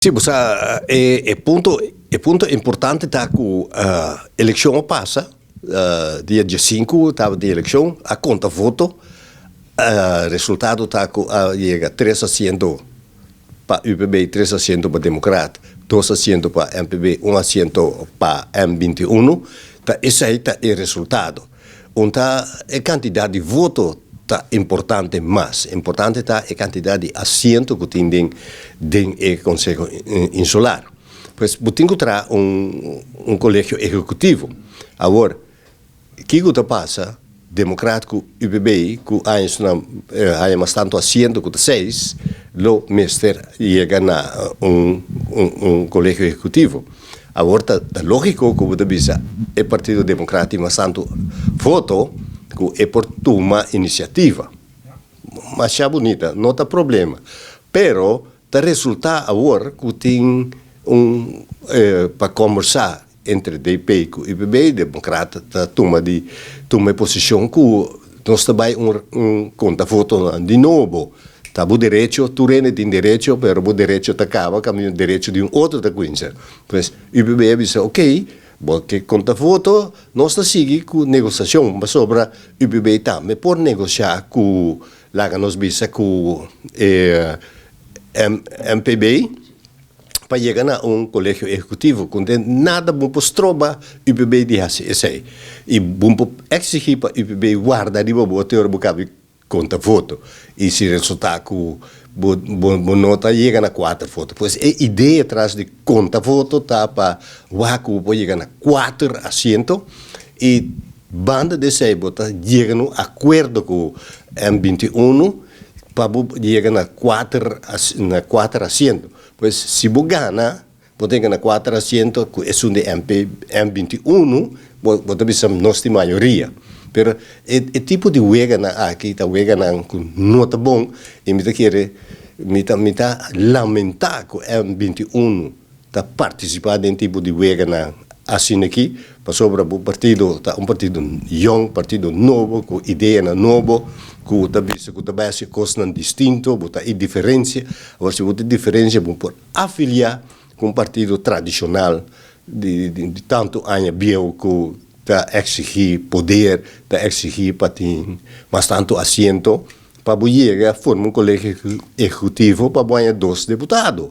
Sí, bo sa, e punto importante ta ku elekshon a pasa, dia 5 tabatin elekshon, a konta voto, resultado ta ku a yega tres asiento pa UPB, tres asiento pa Demokrat, dos asiento pa MPB, un asiento pa M21. Ta esei ta e resultado. No ta e kantidat di voto ta importante mas. Importante ta e kantidat di asiento ku tin den e Konseho Insular. Pues bo tin ku traha un kolegio ehekutivo. Awor, kiko ta pasa? Demokrat ku UPB, ku hay mas tantu asiento ku seis, lo mester yega na un kolegio ehekutivo. Awor ta lógiko ku bo bisa e Partido Demokrátiko mas tantu voto ku e por tuma inisiativa. Mas ya bunita, no ta problema. Pero ta resultá awor ku tin un pa kombersá entre DP ku UPB, Demokrat ta tuma posishon ku nos ta bai un konta voto di nobo. Ta bo derecho, tur hende tin derecho, pero bo derecho ta kaba, kaminda derecho di un otro ta kuminsá. Pues UPB a bisa, ok, bo ke konta voto, nos ta sigui ku negosiashon, pasobra UPB tambe por negoshá ku, laga nos bisa ku MPB, pa yega na un kolegio ehekutivo, ku nada bo por stroba UPB di hasi esei. I bo por eksigí pa UPB warda riba bo te ora bo kaba konta voto. I si resultá ku bo no ta yega na kuater voto. Pues e idea tras di konta voto ta pa wak ku bo yega na kuater asiento i banda di esei bo ta yega na un akuerdo ku M21 pa bo yega na kuater asiento. Pues si bo gana, bo tin na kuater asiento ku esun di MP, M21, bo ta bisa nos tin mayoria. Pero e tipo di weganan aki ta weganan ku no ta bon i mi ta kere mi ta lamentá ku M21 ta partisipá den tipo di weganan asina aki, pasobra bo partido ta un partido yong, partido nobo, ku ideanan nobo, ku ta bisa ku ta bai hasi kosnan distinto, bo ta e diferensia. Awor si bo ta diferensia, bo por afiliá ku un partido tradishonal di tantu aña bieu ku ta eksigí poder, ta eksigí pa tin mas tantu asiento, pa bo yega forma un kolegio ehekutivo pa bo haña dos diputado.